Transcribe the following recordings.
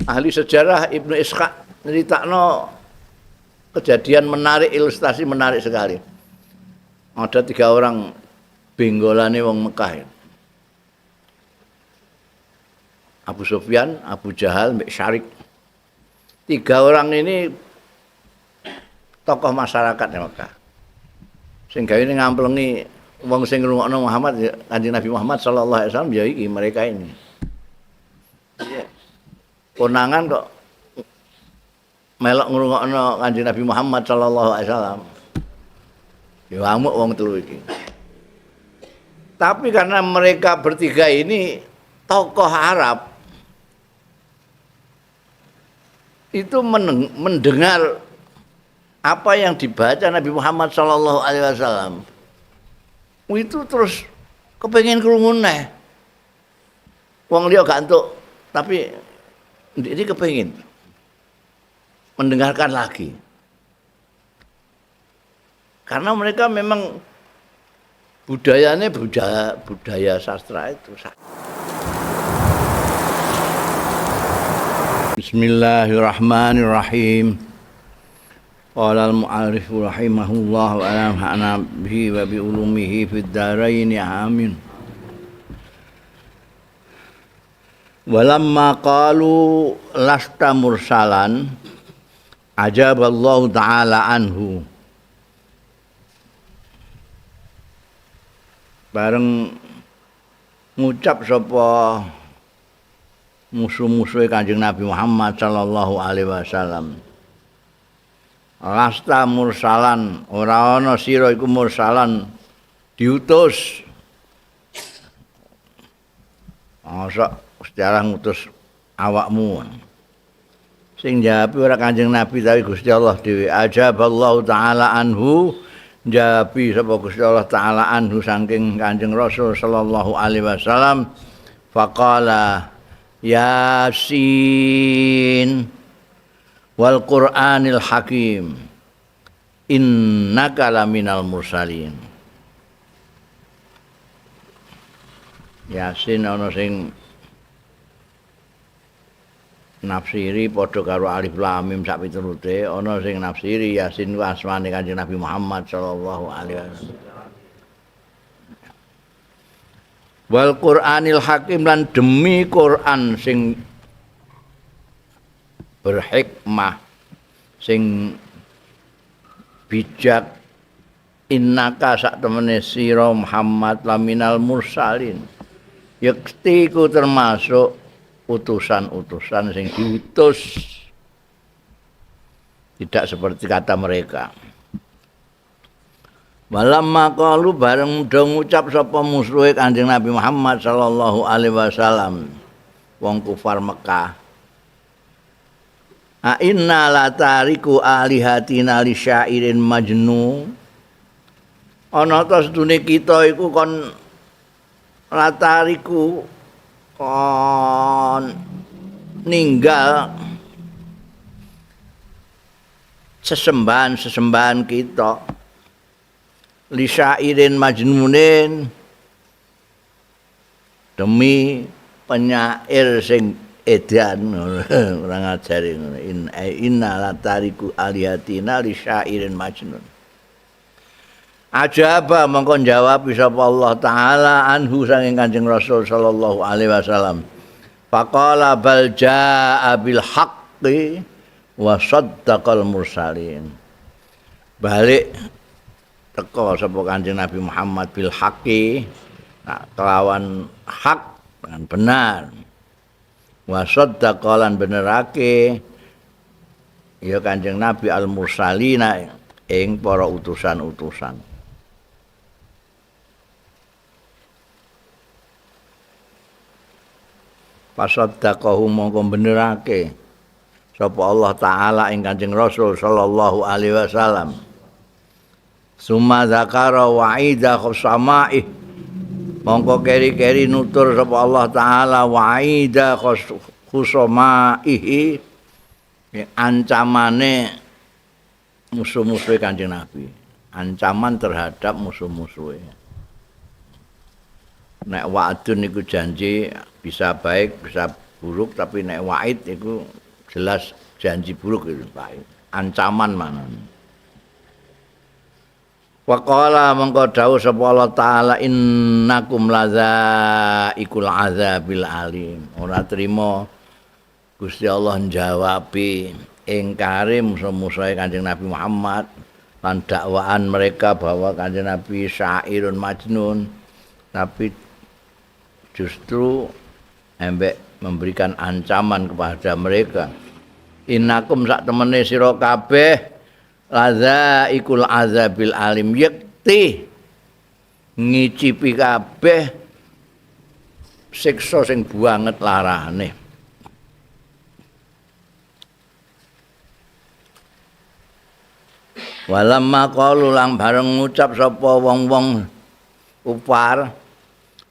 Ahli sejarah Ibnu Ishaq nyeritakno kejadian menarik, ilustrasi menarik sekali. Ada 3 orang benggolane wong Mekah. Abu Sufyan, Abu Jahal, Mbak Syarik. 3 orang ini tokoh masyarakat di Mekah. Sing gawe ngamplengi wong sing ngrungokno Muhammad, Kanjeng Nabi Muhammad sallallahu alaihi wasallam ya iki mereka ini. Konangan kok melok ngrungokno Kanjeng Nabi Muhammad sallallahu alaihi wasallam. Ya amuk wong telu iki. Tapi karena mereka bertiga ini tokoh Arab, itu mendengar apa yang dibaca Nabi Muhammad sallallahu alaihi wasallam, itu terus kepengen krungu neh. Wong liya gak entuk, tapi ini kepengin mendengarkan lagi. Karena mereka memang budayanya budaya sastra itu. Bismillahirrahmanirrahim. Qala al-mu'allif rahimahullah wa nafa'ana bihi wa bi ulumihi fid dharain amin. Walamma qalu lasta mursalan ajaballahu ta'ala anhu. Bareng ngucap sapa musuh-musuhe Kanjeng Nabi Muhammad sallallahu alaihi wasallam, lasta mursalan, ora ana sira iku mursalan diutus. Masa sejarah ngutus awakmu. Sing jawab ora Kanjeng Nabi tapi Gusti Allah dhewe. Ajaballahu ta'ala anhu, jawabi sapa Gusti Allah ta'ala anhu saking Kanjeng Rasul sallallahu alaihi wasallam. Faqala Yasin wal Qur'anil Hakim innaka laminal mursalin. Yasin ana sing nafsiri padha karo alif lam mim sak piturute, ana sing nafsiri Yasin ku asmane Kanjeng Nabi Muhammad sallallahu alaihi wasallam. Wal Qur'anil Hakim lan demi Qur'an sing berhikmah, sing bijak, innaka sak temene sira Muhammad laminal mursalin, yekti ku termasuk utusan-utusan sing diutus, tidak seperti kata mereka. Walamma qalu bareng do ngucap sapa musuhe Kanjeng Nabi Muhammad sallallahu alaihi wasallam, wong kufar Mekah, a inna la tariku alihatina li syairin majnun. Ana ta sedune kita iku kon latariku kon ninggal sesembahan-sesembahan kita li syairin majnunin, demi penyair sing edan, ora ngajari ngono. Inna la tariku alihatina li syairin majnun. Ajaba mongko jawab sapa Allah taala anhu saking Kanjeng Rasul sallallahu alaihi wasallam. Faqala bal jaa bil haqqi wa saddaqal mursalin. Balik teko sapa Kanjeng Nabi Muhammad bil haqqi, nah, kelawan hak dengan benar. Wa saddaqalan benerake ya Kanjeng Nabi al mursalina ing para utusan-utusan. Fasaddaqahu mongko benerake sapa Allah taala ing Kanjeng Rasul sallallahu alaihi wasallam. Summa zakara wa'ida khusamaih, mongko keri-keri nutur sapa Allah taala wa'ida khusamaihi, ancamane musuh-musuhe Kanjeng Nabi, ancaman terhadap musuh-musuhe. Nek wa'dun niku janji, bisa baik, bisa buruk, tapi nek wa'id iku jelas janji buruk itu, Pak. Ancaman mana. Waqala mongko dawuh sapa Allah Ta'ala innakum lazaiqul azabil alim. Ora trimo Gusti Allah njawabi ingkare musuh-musuhe Kanjeng Nabi Muhammad lan dakwaan mereka bahwa Kanjeng Nabi syairun majnun, tapi justru embek memberikan ancaman kepada mereka. Innakum sak temene sira kabeh lazaiqul azabil alim, yekti ngicipi kabeh siksa sing banget larane. Walamma qalu lang bareng ngucap sapa wong-wong kufar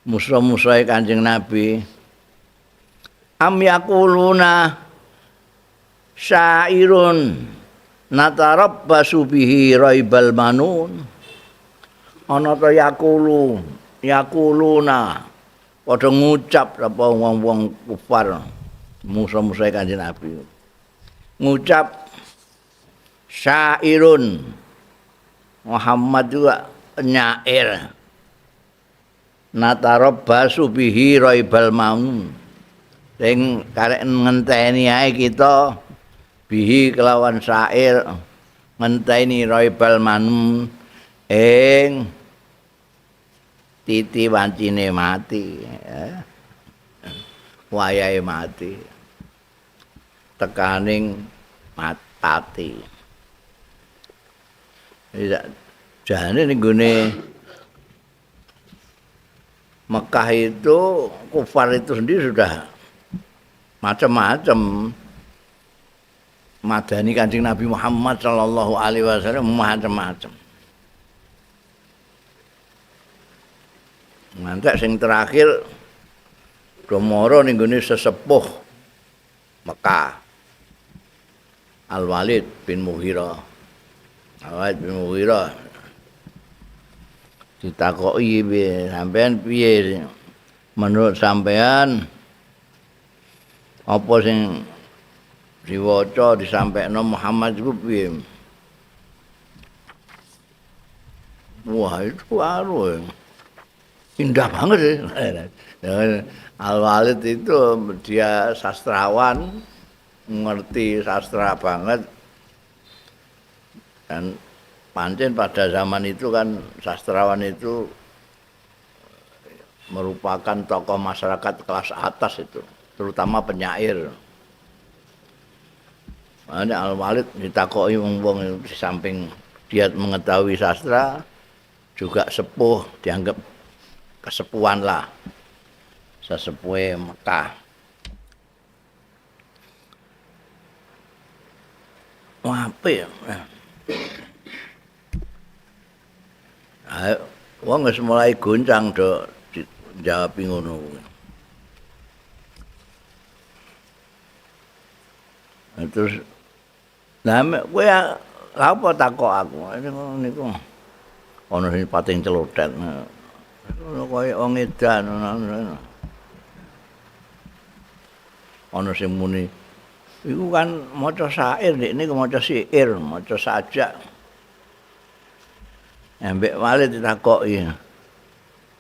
musuh-musuhe Kanjeng Nabi, am yaquluna syairun natarabbasu bihi raibal manun. Ana ta yaqulu, yaquluna padha ngucap sapa wong-wong kufar musuh-musuhe Kanjeng Nabi, ngucap syairun, Muhammad juga penyair, natarabbasu bihi raibal manun, sing karek ngenteni ae kita bihi kelawan syair ngenteni raibal manun ing titi wancine mati, wayahe mati tekaning pati. Jane ning gone Mekah itu kufar itu sendiri sudah macam-macam. Madani Kanjeng Nabi Muhammad sallallahu alaihi wasallam macam-macam. Ngantek sing terakhir do mara ning gone sesepuh Mekah, Al-Walid bin Mughirah. Al-Walid bin Mughirah ditakoki, piye sampean, piye menurut sampean apa sing diwaca disampaikan Muhammad iku piye? Wah, itu anu indah banget sih. Al-Walid itu dia sastrawan, ngerti sastra banget. Dan pancen pada zaman itu kan sastrawan itu merupakan tokoh masyarakat kelas atas itu, terutama penyair. Makanya Al-Walid ditakoki wong-wong di samping dia mengetahui sastra, juga sepuh, dianggap kesepuhan lah, sesepuhe Mekah. Wah, apik ya. Ayo, wong wis mulai goncang do jawab ngono kuwi. Terus lah kowe lha apa takok aku? Niku ana sing pating celothet. Ngono koyo wong edan ngono. Ana sing muni iku kan maca syair, ndekne maca syair, maca sajak. Ambek wali ditakoki.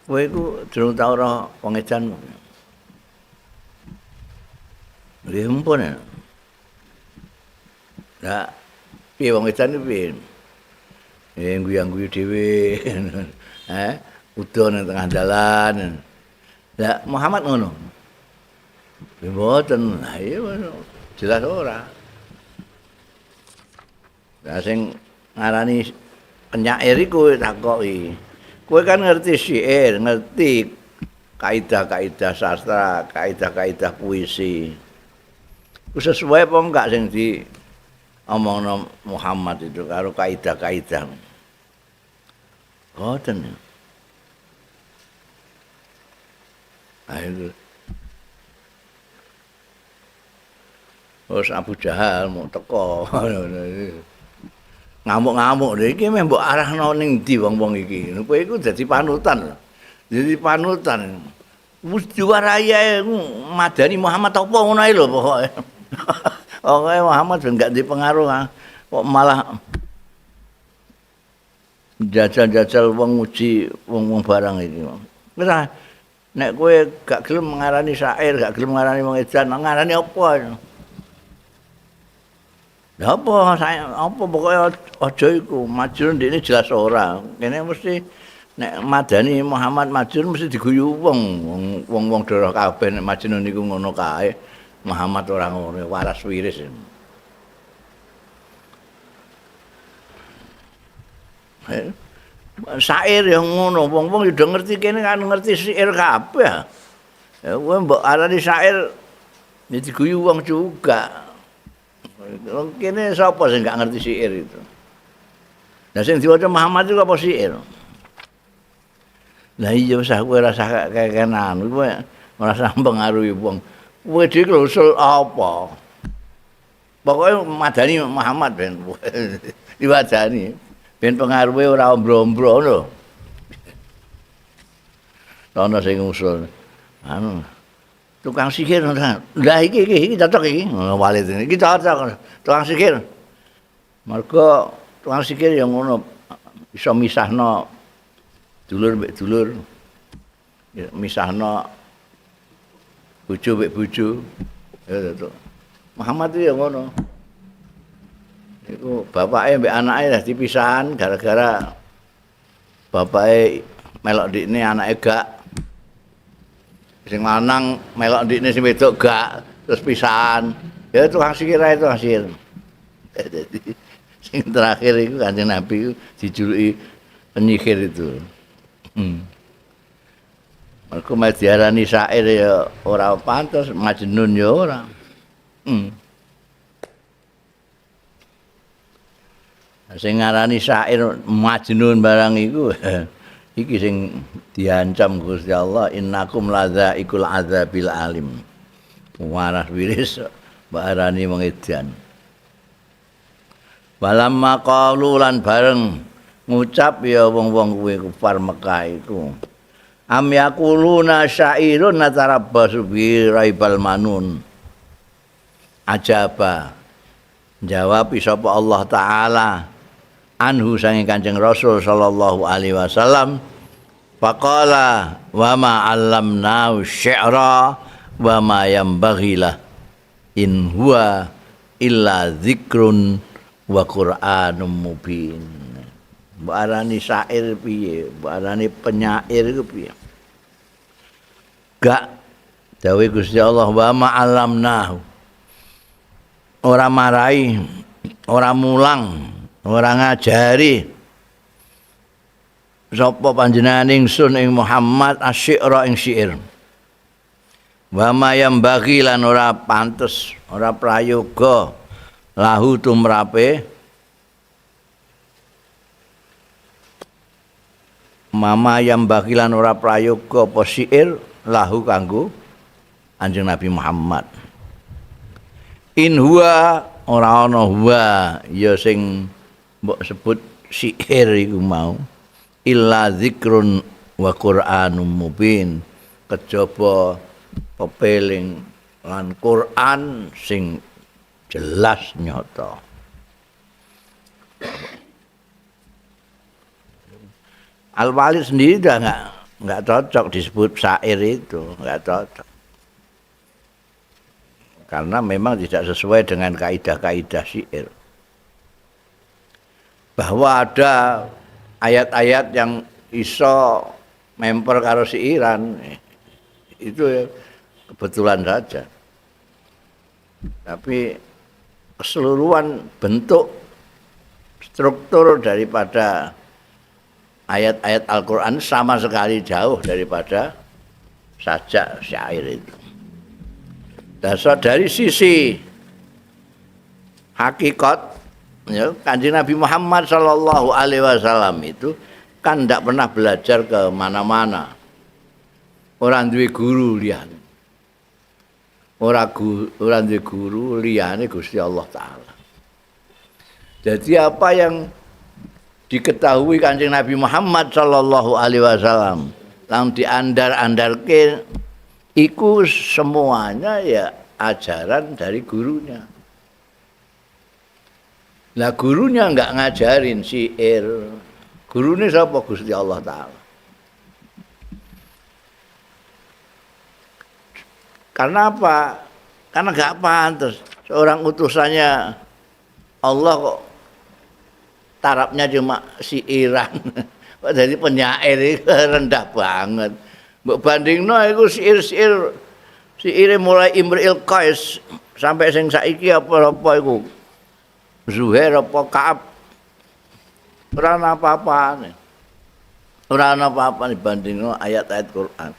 Kowe iku durung tau ora wong edan. Nggih ampun. Lah piye wong edan iki piye? Guyu-guyu dhewe. Udan nang tengah dalan. Lah Muhammad ngono. Nggih mboten. Lah iya jelas ora. Lah sing ngarani penyair iku takoki. Kowe kan ngerti syair, ngerti kaidah-kaidah sastra, kaidah-kaidah puisi. Ku sesuai apa enggak sing di omongno Muhammad itu karo kaidah-kaidah. Ngoten. Ayo. Terus Abu Jahal mau teko. Ngamuk-ngamuk iki meh mbok arahno ning ndi wong-wong iki. Kowe iku dadi panutan. Dadi panutan. Wis diwarai ae madani Muhammad apa ngono ae lho pokoke. Pokoke Muhammad ben gak dipengaruh kok malah jajal-jajal wong nguji wong-wong barang iki. Wis nek kowe gak gelem ngarani syair, gak gelem ngarani wong edan, ngarani apa? Lha apa saya apa pokoke aja iku majnun ndekne jelas ora. Kene mesti nek madani Muhammad majnun mesti diguyu wong, wong-wong doroh kabeh nek majnun niku ngono kae. Muhammad ora ngono, waras wiris. Syair yang ngono, wong-wong udah ngerti kene kan ngerti syair kabeh. Ya kowe mbok arani syair ya diguyu wong juga. Wong kene sapa sing gak ngerti syair itu? Lah sing diwaca Muhammad iku apa syair? Lah iya usah kowe rasa kekenan, kowe merasa mempengaruhi wong. Kowe dhewe usul apa? Pokoke madani Muhammad ben diwadani. Ben pengaruhe ora ombro-ombro lho. Ana sing usul. Anu tukang sihir. Lah iki iki cocok iki. Walid iki cocok tukang sihir. Mergo tukang sihir yang ngono iso misahno dulur mbek dulur. Misahno bojo mbek bojo. Ya to. Muhammad itu ya ngono. Iku bapake mbek anake dadi pisahan gara-gara bapake melok ndikne anake gak. Sing lanang melok ndikne sing wedok gak, terus pisahan. Ya tukang sihir ae tukang sihir. Jadi sing terakhir iku Kanjeng Nabi dijuluki penyihir itu. Mergo meh diarani syair ya ora pantes, majnun ya ora. Sing ngarani syair majnun barang iku iki sing diancam Gusti Allah, innakum ladzaikul adzabil alim. Waras wiris mbok arani wong edan. Walamma qalu lan bareng ngucap ya wong-wong kuwi kufar Mekah iku. Am yaquluna syairun natarabbasu bi raibal manun. Ajaba. Jawab sapa Allah Ta'ala anhu sange Kanjeng Rasul sallallahu alaihi wasallam, faqala wa ma 'allamnahu syi'ra wa ma yanbaghi lah in huwa illa dzikrun wa qur'anum mubin. Mbok arani syair piye, mbok arani penyair iku piye? Gak dawuh Gusti Allah wa ma 'allamnahu, ora marai, ora mulang, ora ngajari sapa panjenengan ingsun ing Muhammad asyira ing syair. Wa ma yambaghi lan ora pantes, ora prayoga lahu tumrape mama yambaghi lan ora prayoga apa syair lahu kanggo Kanjeng Nabi Muhammad. In huwa ora ana huwa ya sing mbok sebut syair iku mau illa zikrun wa qur'anum mubin, kejaba pepeling lan Quran sing jelas nyata. Al-Walid sendiri udah nggak cocok disebut syair itu, nggak cocok. Karena memang tidak sesuai dengan kaidah-kaidah syair. Bahwa ada ayat-ayat yang iso memper karo syairan itu kebetulan saja. Tapi keseluruhan bentuk struktur daripada ayat-ayat Al-Quran sama sekali jauh daripada sajak syair itu. Dasar dari sisi hakikat, ya, Kanjeng Nabi Muhammad Shallallahu Alaihi Wasallam itu kan tidak pernah belajar ke mana-mana. Orang duwe guru liyane, orang duwe guru liyane Gusti Allah Ta'ala. Jadi apa yang diketahui Kanjeng Nabi Muhammad Shallallahu Alaihi Wasallam, lang diandar-andarke Iku semuanya ya ajaran dari gurunya. Lah gurunya enggak ngajarin syair. Gurune sapa? Gusti Allah Ta'ala. Karena apa? Karena enggak pantas seorang utusannya Allah kok tarafnya cuma siiran. Kok jadi penyair itu rendah banget. Mbok bandingno iku siir-siir, siire mulai Imri'il Qais sampai sing saiki apa-apa iku. Zuhair apa Ka'ab. Ora ana apa-apane. Ora ana apa-apane dibandingno ayat-ayat Quran.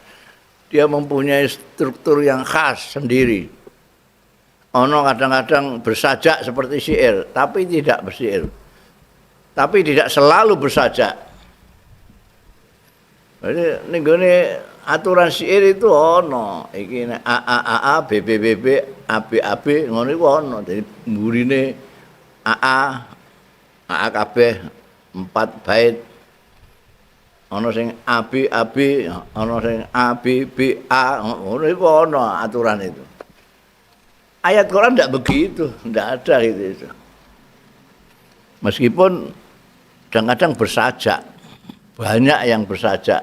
Dia mempunyai struktur yang khas sendiri. Ono kadang-kadang bersajak seperti syair, tapi tidak bersyair. Tapi tidak selalu bersajak. Jadi ning gone aturan syair itu ono. Iki nek A A A A B B B B A B A B ngono iku ono. Jadi mburine A A A A kabeh 4 bait. Ono sing A B A B, ono sing A B B A, ngono iku ono aturan itu. Ayat Quran ndak begitu, ndak ada gitu itu. Meskipun kadang-kadang bersajak, banyak yang bersajak.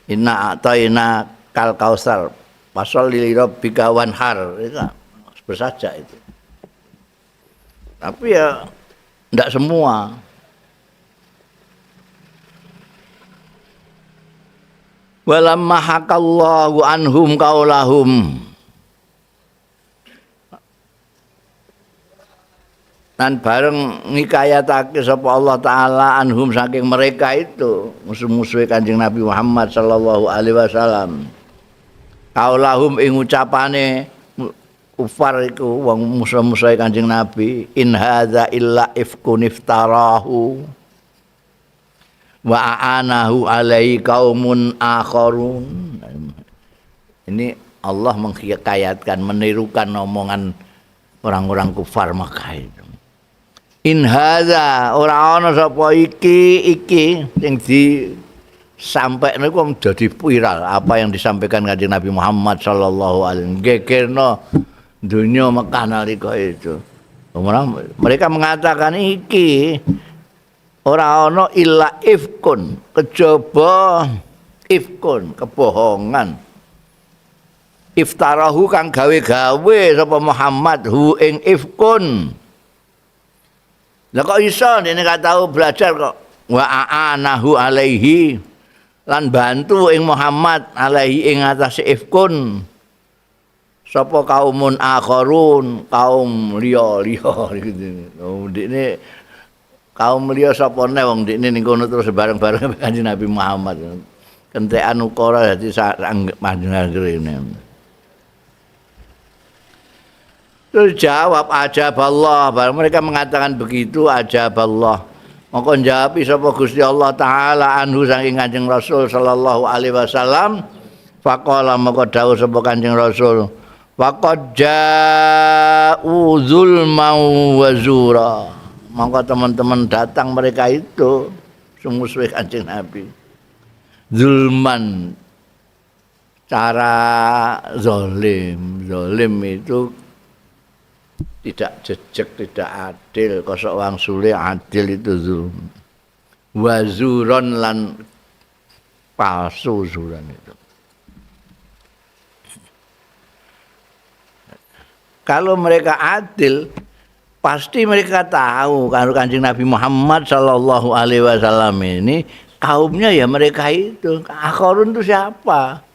Inna a'tayna kal kausar, fasholli li rabbika wanhar, itu bersajak itu. Tapi ya ndak semua. Walamma hakallahu anhum kaulahum. Dan bareng ngikayatake sapa Allah Ta'ala anhum saking mereka itu, musuh-musuhe Kanjeng Nabi Muhammad sallallahu alaihi wasallam. Kaulahum ing ucapane kufar iku wong musuh-musuhe Kanjeng Nabi, in hadza illa ifkun iftarahu wa a'anahu alaihi kaumun akharun. Ini Allah menghikayatkan, menirukan omongan orang-orang kufar Mekah itu. In hadza ora ana sapa iki iki sing disampaikno iku dadi viral apa yang disampaikan Kanjeng Nabi Muhammad sallallahu alaihi wasallam, gegerno dunya Mekah nalika itu. Mereka mengatakan iki ora ana illa ifkun, kejaba ifkun, kebohongan. Iftarahu kang gawe-gawe sapa Muhammad hu ing ifkun. Lah kok iso dene gak tau belajar kok wa a'anahu alaihi lan bantu ing Muhammad alaihi ing atase ifkun. Sapa kaumun akharun, kaum liya-liya gitu. Oh, ndekne kaum liya sapa neh wong ndekne ning kono terus bareng-bareng Kanjeng Nabi Muhammad. Kentekan ukara dadi sak panjenengan rene. Terus jawab ajaballah, bareng mereka mengatakan begitu ajaballah. Maka jawab sapa Gusti Allah Ta'ala anhu saking Kanjeng Rasul sallallahu alaihi wasallam. Faqala maka dawuh sapa Kanjeng Rasul, faqad ja'u zulman wa zura. Maka teman-teman datang mereka itu musuh Kanjeng Nabi. Zulman, cara zalim. Zalim itu tidak jejek, tidak adil, kosok wangsule adil itu zulm. Wazuron lan palsu zuran itu. Kalau mereka adil, pasti mereka tahu kalau Kanjeng Nabi Muhammad sallallahu alaihi wasallam ini kaumnya ya mereka itu. Akharun itu siapa?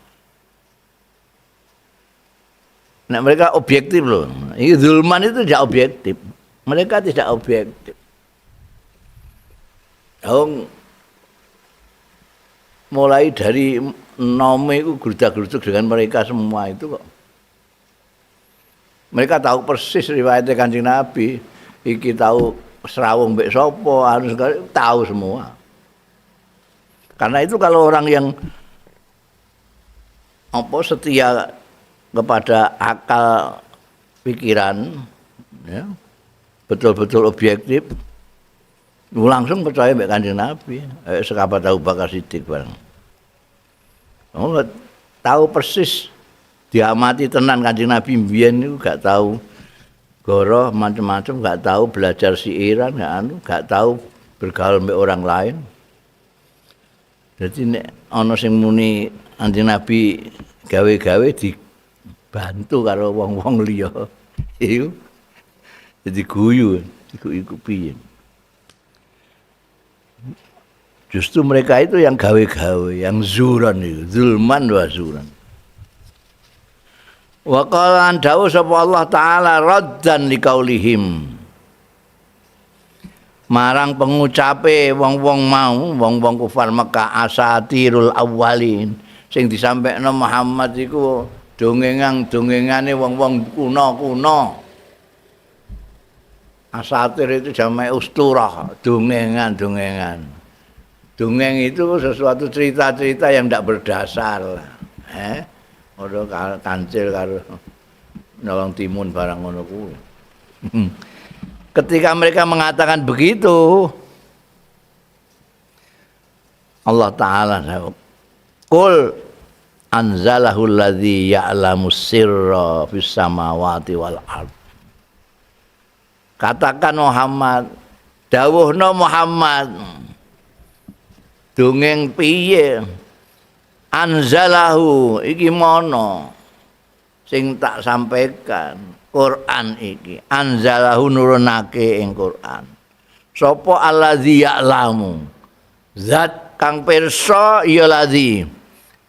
Nah, mereka objektif loh. Ini zulman itu tidak objektif. Mereka tidak objektif. Wong mulai dari nome itu geruduk-geruduk dengan mereka semua itu kok. Mereka tahu persis riwayatnya Kanjeng Nabi. Iki tahu serawung mbek sapa, harus tahu semua. Karena itu kalau orang yang apa setia kepada akal pikiran, ya, betul-betul objektif, langsung percaya mbek Kanjeng Nabi. Sekabat Abu Bakar Siddiq bareng. Oh, tahu persis diamati tenan Kanjeng Nabi mbiyen niku gak tahu goroh macam-macam, gak tahu belajar siiran, gak anu, gak tahu bergaul mbek orang lain. Jadi nek ana sing muni Kanjeng Nabi gawe-gawe dibantu karo wong-wong liya. Iku jadi guyu, iku piye. Justru mereka itu yang gawe-gawe, yang zuran itu, zulman wa zuran. Wa qala dawuh sapa Allah Ta'ala raddan liqaulihim. Marang pengucape wong-wong mau, wong-wong kufar Mekah asatirul awwalin sing disampaikan Muhammad iku dongengan-dongengane wong-wong kuno-kuno. Asatir itu jamak usturah, dongengan-dongengan. Dongeng itu sesuatu cerita-cerita yang tidak berdasar lah. Ora kancil karo nyolong timun barang ngono kuwi. Ketika mereka mengatakan begitu, Allah Ta'ala qul anzalahu alladzi ya'lamu sirra fis samawati wal ard. Katakan Muhammad, dawuhna Muhammad, dongeng piye anzalahu iki mono sing tak sampaikan Quran iki, anzalahu nurunake ing Quran sapa allazi ya'lamu, zat kang pirsa ya ladzi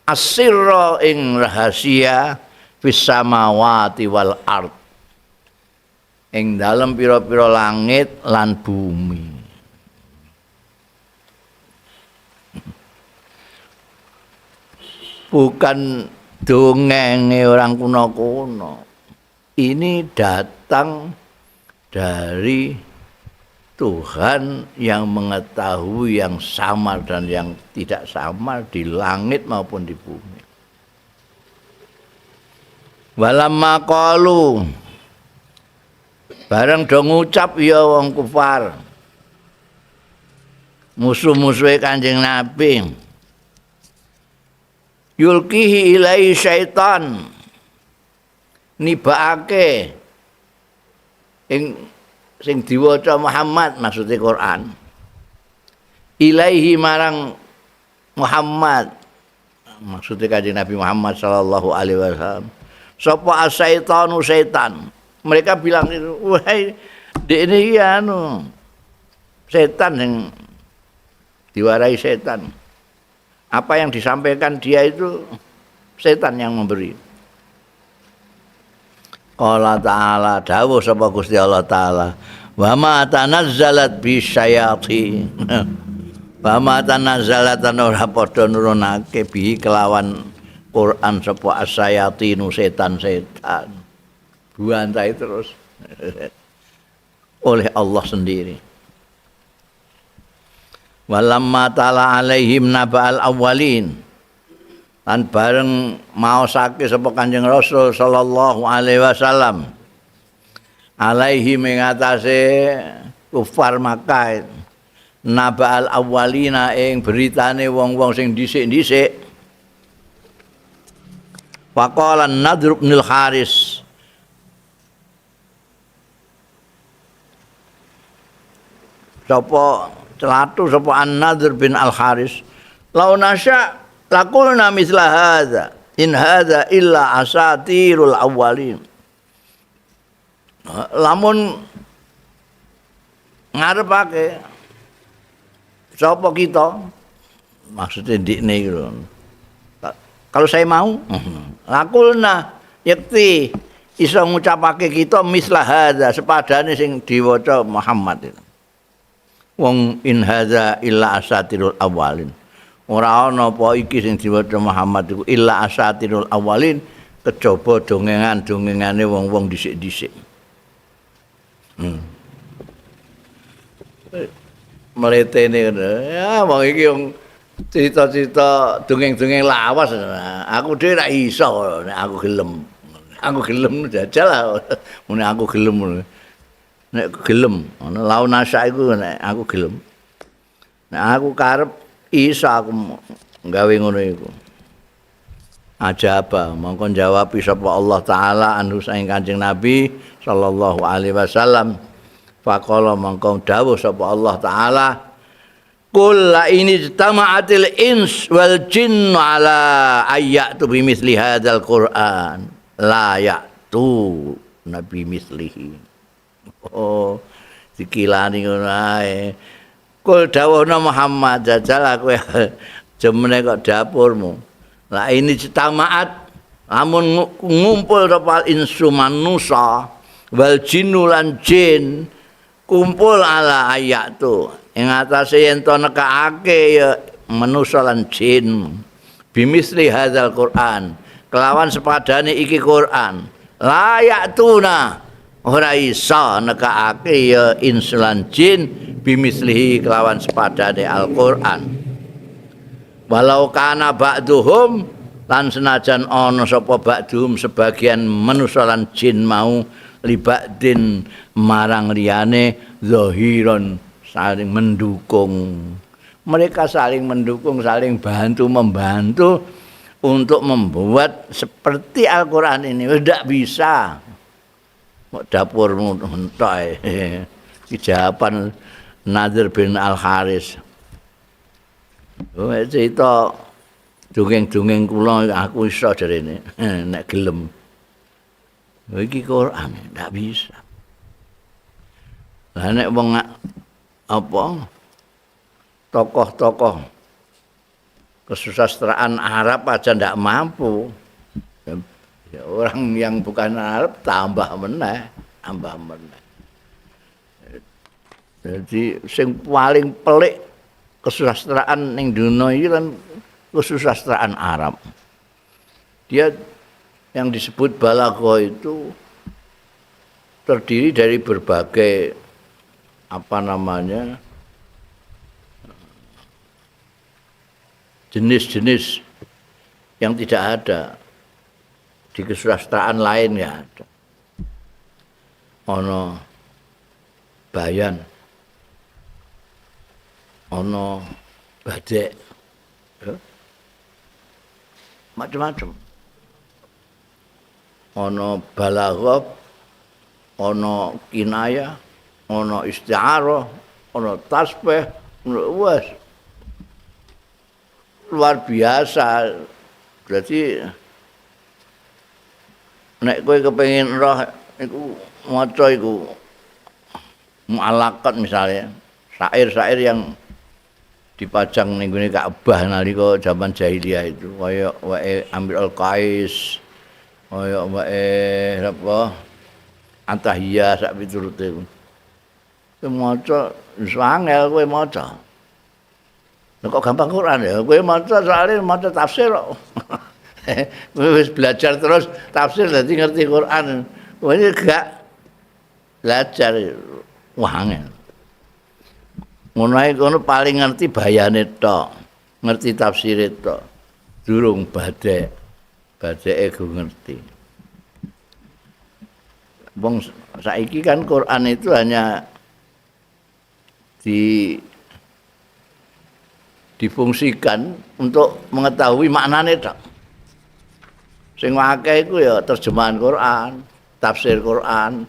asirra ing rahasia fis samawati wal ard, ing dalem pira-pira langit lan bumi. Bukan dongenge orang kuno-kuno. Ini datang dari Tuhan yang mengetahui yang samar dan yang tidak samar di langit maupun di bumi. Walamma qalu, bareng do ngucap ya wong kufar, musuh-musuhe Kanjeng Nabi, yulkihi ilaihi syaitan, nibaake ing sing diwaca Muhammad, maksudnya Quran, ilaihi marang Muhammad, maksudnya Kanjeng Nabi Muhammad sallallahu alaihi wasallam, sapa asyaitanu setan. Mereka bilang itu, wahai ini ya anu setan yang diwarai setan. Apa yang disampaikan dia itu setan yang memberi. Qala ta'ala, dawuh sapa Gusti Allah Ta'ala, wa ma tanazzalat bisyayatin. Wa ma tanazzalat ora padha nurunake bi kelawan Quran sapa asyayatinu setan-setan. Buantai terus oleh Allah sendiri. Walamma tala alaihim naba'al awwalin, lan bareng maosake sapa Kanjeng Rasul sallallahu alaihi wasallam alaihi ing atase kufar Makkah naba'al awwalina ing beritane wong-wong sing dhisik-dhisik. Faqala Nadhr bin Haris, sapa celatu sapa An-Nadhr bin Al-Haris, lau nasya laqulna mithla hadza in hadza illa asatirul awwalin. Lamun ngarepake sapa kita, maksudnya ndikne iki lho, kalau saya mau laqulna yakti iso ngucapake kita mithla hadza sepadane sing diwaca Muhammad itu. Wong in hadza illa asatirul awalin, ora ana apa iki sing diwaca Muhammad iku illa asatirul awalin, kejaba dongengan-dongengane wong-wong dhisik-dhisik. Mletene ya wong iki wong cerita-cerita dongeng-dongeng lawas, aku dhewe ra iso nek aku gelem. Aku gelem jajal lah, nek aku gelem. Nek gelem, ana laun asa iku nek aku gelem. Nek aku karep iso aku gawe ngono iku. Ajaba mongko jawab sapa Allah taala anhu saing Kanjeng Nabi sallallahu alaihi wasallam. Faqala mongko dawuh sapa Allah taala, qul la in ijtama'atil ins wal jinn ala ayyatu bimithli hadzal Qur'an la ya'tu nabi mislihi. Oh, dikilani ngono ae. Kul dawuhna Muhammad, jajal aku jemene kok dapurmu. La ini ijtama'at lamun ngumpul sapa insu manusa wal jinnu lan jin kumpul ala ayatu ing atase yen to nekake ya manusa lan jin bimisli hadzal Qur'an kelawan sepadane iki Qur'an layak tuna ora iso nekake ya insu lan jin bimislihi kelawan sepadane Al-Qur'an. Walau kana ba'duhum lan senajan ana sapa ba'duhum sebagian manusa lan jin mau libadin marang liyane zahiron saling mendukung. Mereka saling mendukung, saling bantu membantu untuk membuat seperti Al-Qur'an ini. Tidak bisa. Kok dapurmu entok. Iki jawaban Nadir bin Al-Haris. Oh, cerita dongeng-dongeng kula aku iso jarene nek gelem. Iki Quran ndak bisa. Lah nek wong apa tokoh-tokoh kesusastraan Arab aja ndak mampu. Ya, orang yang bukan Arab tambah meneh, tambah meneh. Jadi sing paling pelik kesusastraan ning dunia iki kan kesusastraan Arab. Dia yang disebut balaghah itu terdiri dari berbagai apa namanya jenis-jenis yang tidak ada di kesusastraan lain, ya ada. Ono bayan, ono badek, ya. Macam-macam. Ono balaghah, ono kinayah, ono isti'arah, ono tasbih, wes luar biasa. Berarti nek kowe kepengin roh iku maca iku mu'allaqat misalnya, syair-syair yang dipajang ning gone Ka'bah nalika zaman jahiliyah itu, kaya wae Amir Al-Qais, kaya wae sapa Antahiyah sak piturute. Kowe maca wis angel kowe maca. Lha kok gampang Quran ya, kowe maca soalnya maca tafsir kok. Kowe wis belajar terus tafsir dadi ngerti Quran. Kowe gak belajar wah angel. Ngono ae kono paling ngerti bayane tok, ngerti tafsire tok. Durung badhe. Badheke go ngerti. Wong saiki kan Quran itu hanya difungsikan untuk mengetahui maknane tok. Sing akeh iku ya terjemahan Quran, tafsir Quran.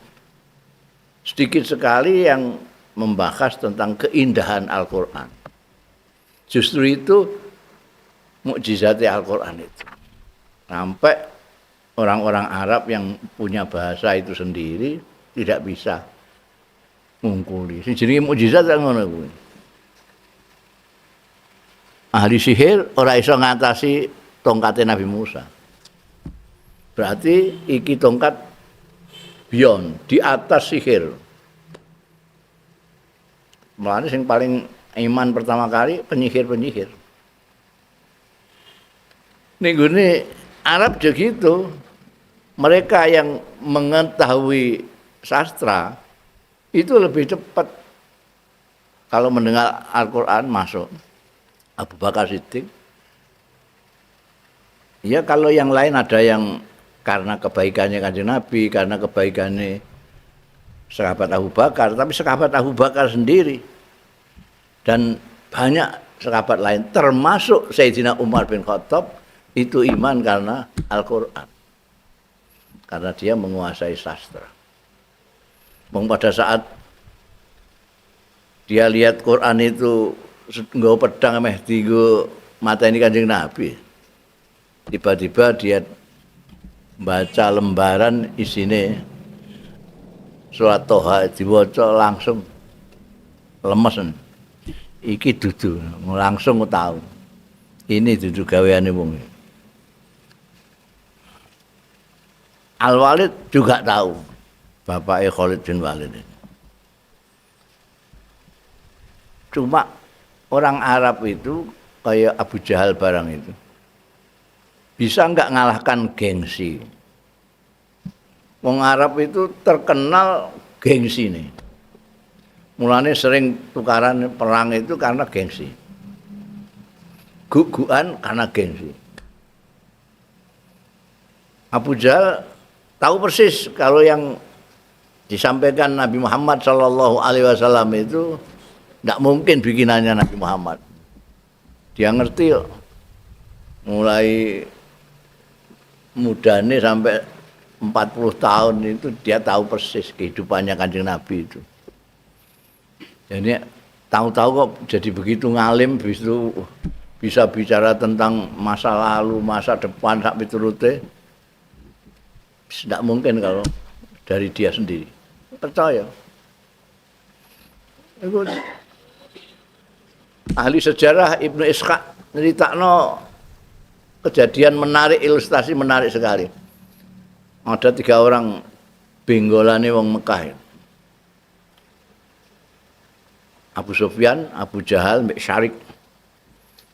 Sedikit sekali yang membahas tentang keindahan Al-Quran. Justru itu mukjizatnya Al-Quran itu. Sampai orang-orang Arab yang punya bahasa itu sendiri tidak bisa ngungkuli. Sing jenenge mukjizat kan ngono kuwi. Ahli sihir ora iso ngatasi tongkate Nabi Musa. Berarti iki tongkat beyond, di atas sihir. Mulane sing paling iman pertama kali penyihir-penyihir. Ning gone Arab juga gitu. Mereka yang mengetahui sastra itu lebih cepat kalau mendengar Al-Quran masuk. Abu Bakar Siddiq. Ya kalau yang lain ada yang karena kebaikannya Kanjeng Nabi, karena kebaikannya sahabat Abu Bakar, tapi sahabat Abu Bakar sendiri dan banyak sahabat lain termasuk Sayyidina Umar bin Khattab Itu iman karena Al-Qur'an. Karena dia menguasai sastra. Wong pada saat dia lihat Quran itu nggawa pedang meh dienggo mateni Kanjeng Nabi. Tiba-tiba dia baca lembaran isine surat Toha diwaca langsung lemes. Iki dudu langsung tahu. Ini dudu gaweane wong. Al-Walid juga tahu, bapaknya Khalid bin Walid ini. Cuma orang Arab itu kayak Abu Jahal barang itu bisa enggak ngalahkan gengsi. Wong Arab itu terkenal gengsi nih. Mulane sering tukaran perang itu karena gengsi. Guguan karena gengsi. Abu Jahal tahu persis kalau yang disampaikan Nabi Muhammad Shallallahu Alaihi Wasallam itu tidak mungkin bikinannya Nabi Muhammad. Dia ngerti kok. Mulai mudane sampai 40 tahun itu dia tahu persis kehidupannya Kanjeng Nabi itu. Jadi tahu-tahu kok jadi begitu ngalim, bisa bicara tentang masa lalu, masa depan sampai turute. Tidak mungkin kalau dari dia sendiri. Percaya. Itu ahli sejarah Ibnu Ishaq nyeritakno kejadian menarik, ilustrasi menarik sekali. Ada 3 orang benggolane wong Mekah. Abu Sufyan, Abu Jahal, Mbak Syarik.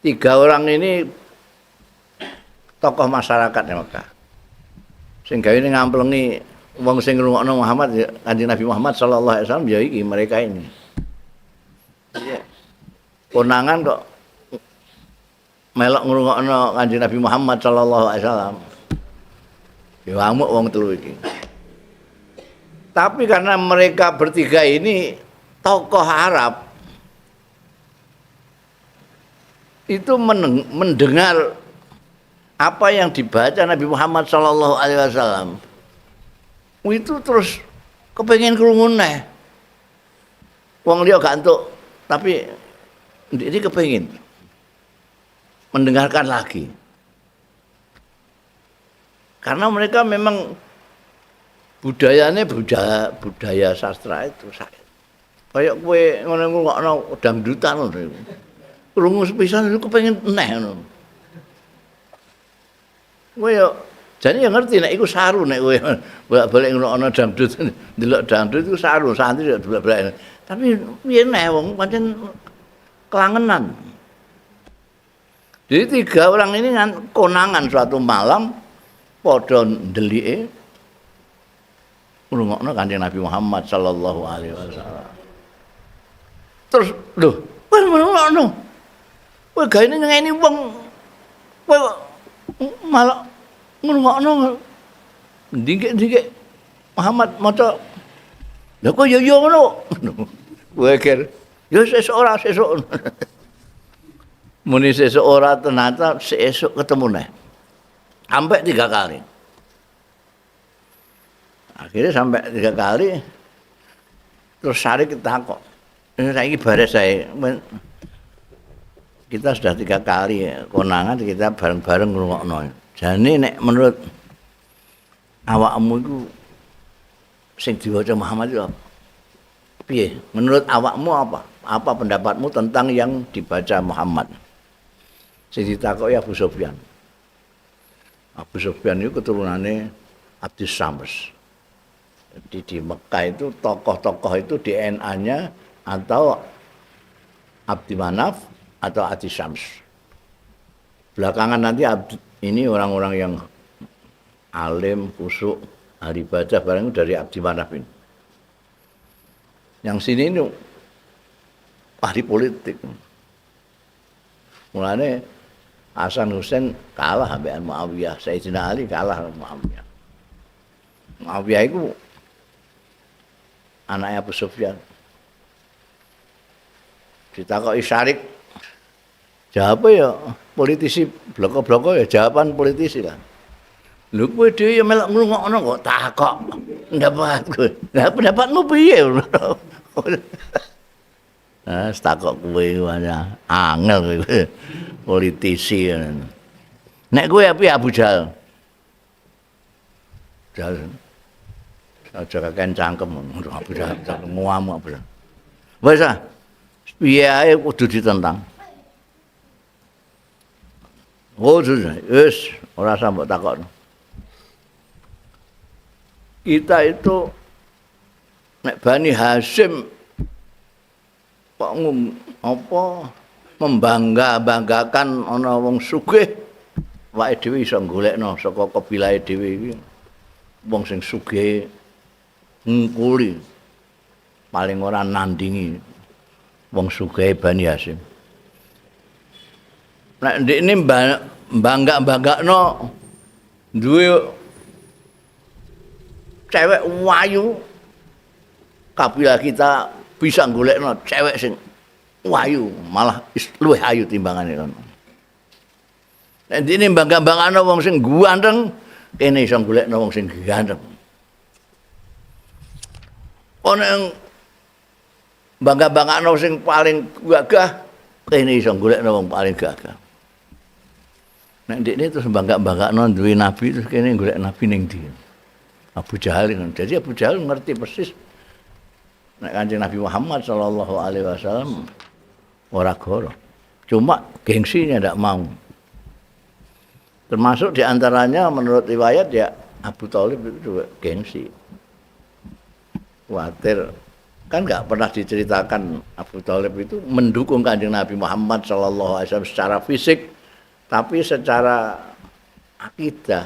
3 orang ini tokoh masyarakat di Mekah. Sing gawe ini ngamplengi wong sing ngrungokno Muhammad, Kanjeng Nabi Muhammad sallallahu alaihi wasallam ya iki mereka ini. Iya. Konangan kok melok ngrungokno Kanjeng Nabi Muhammad sallallahu alaihi wasallam. Ya ngamuk wong telu iki. Tapi karena mereka bertiga ini tokoh Arab itu mendengar apa yang dibaca Nabi Muhammad sallallahu alaihi wasallam itu terus kepengen krungu neh. Wong liya gak entuk, tapi ini kepengin mendengarkan lagi. Karena mereka memang budayanya budaya sastra itu. Kayak kowe ngono ngrungokno dangdutan ngono iku. Krungu sepisan iku kepengin neh ngono. Kowe yo jane yo ngerti nek iku saru nek kowe bolak-balik ngrungokno dangdut, ndelok dangdut iku saru, santri yo bolak-balik. Tapi piye neh wong pancen kelangenan. Jadi 3 orang ini kan konangan suatu malam padha ndelike ngrungokno Kanjeng Nabi Muhammad sallallahu alaihi wasallam. Terus lho, kowe ngrungokno. Kowe gaene ngene wong kowe malah ngrungokno ndingkik-ndingkik Muhammad maca. Lha kok ya ya ngono. Kowe ger ya sesuk ora sesuk. Muni sesuk ora ternyata sesuk ketemu neh. Sampai 3 kali. Akhirnya sampai 3 kali terus Syarik takok. Ini saiki bares saya. Kita sudah 3 kali konangan kita bareng-bareng ngrungokno. Jane nek menurut awakmu iku sing diwaca Muhammad itu apa? Piye? Menurut awakmu apa? Apa pendapatmu tentang yang dibaca Muhammad? Sing ditakoki Abu Sufyan. Abu Sufyan itu keturunannya Abdus Syams. Jadi di Mekah itu tokoh-tokoh itu DNA-nya atau Abdi Manaf atau Abdi Syams. Belakangan nanti ini orang-orang yang alim, khusuk, ahli baca barang itu dari Abdi Manaf ini. Yang sini ini ahli politik. Mulane Hasan Husain kalah sampai Muawiyah, Sayyidina Ali kalah sama Muawiyah. Muawiyah itu anaknya Abu Sufyan. Ditakoki Syarik, Jawab ya politisi bloko-bloko ya jawaban politisi lah. Lho kowe dhewe ya melok ngrungokno kok takok pendapatku. Lah pendapatmu piye? Ah, takok kowe angel kowe politisi. Nek kowe piye Abu Jahal? Jahal. Aja kakean cangkem Abu Jahal ngamuk Abu Jahal. Wis ah. Piye ae kudu ditentang. Oh, wis ora usah mbok takokno. Kita itu nek Bani Hasyim kok apa membangga-banggakan ana wong sugih, awake dhewe iso golekno saka kabilahe dhewe iki wong sing sugih ngungkuli paling ora nandingi wong sugih Bani Hasyim. Nek ndekne bangga-banggakno duwe cewek wayu, kabilah kita bisa golekno cewek sing wayu, malah luwih ayu timbangane kono. Nek ndekne bangga-banggakno wong sing ganteng, kene iso golekno wong sing ganteng. Ono yang bangga-banggakno sing paling gagah, kene iso golekno wong paling gagah. Nek ndekne terus bangga-banggakno duwe nabi, terus kene golek nabi ning ndi? Abu Jahal. Jadi Abu Jahal ngerti persis nek Kanjeng Nabi Muhammad sallallahu alaihi wasallam ora goro. Cuma gengsinya ndak mau. Termasuk diantaranya menurut riwayat ya Abu Thalib itu juga gengsi. Khawatir. Kan nggak pernah diceritakan Abu Thalib itu mendukung Kanjeng Nabi Muhammad sallallahu alaihi wasallam secara fisik, tapi secara akidah,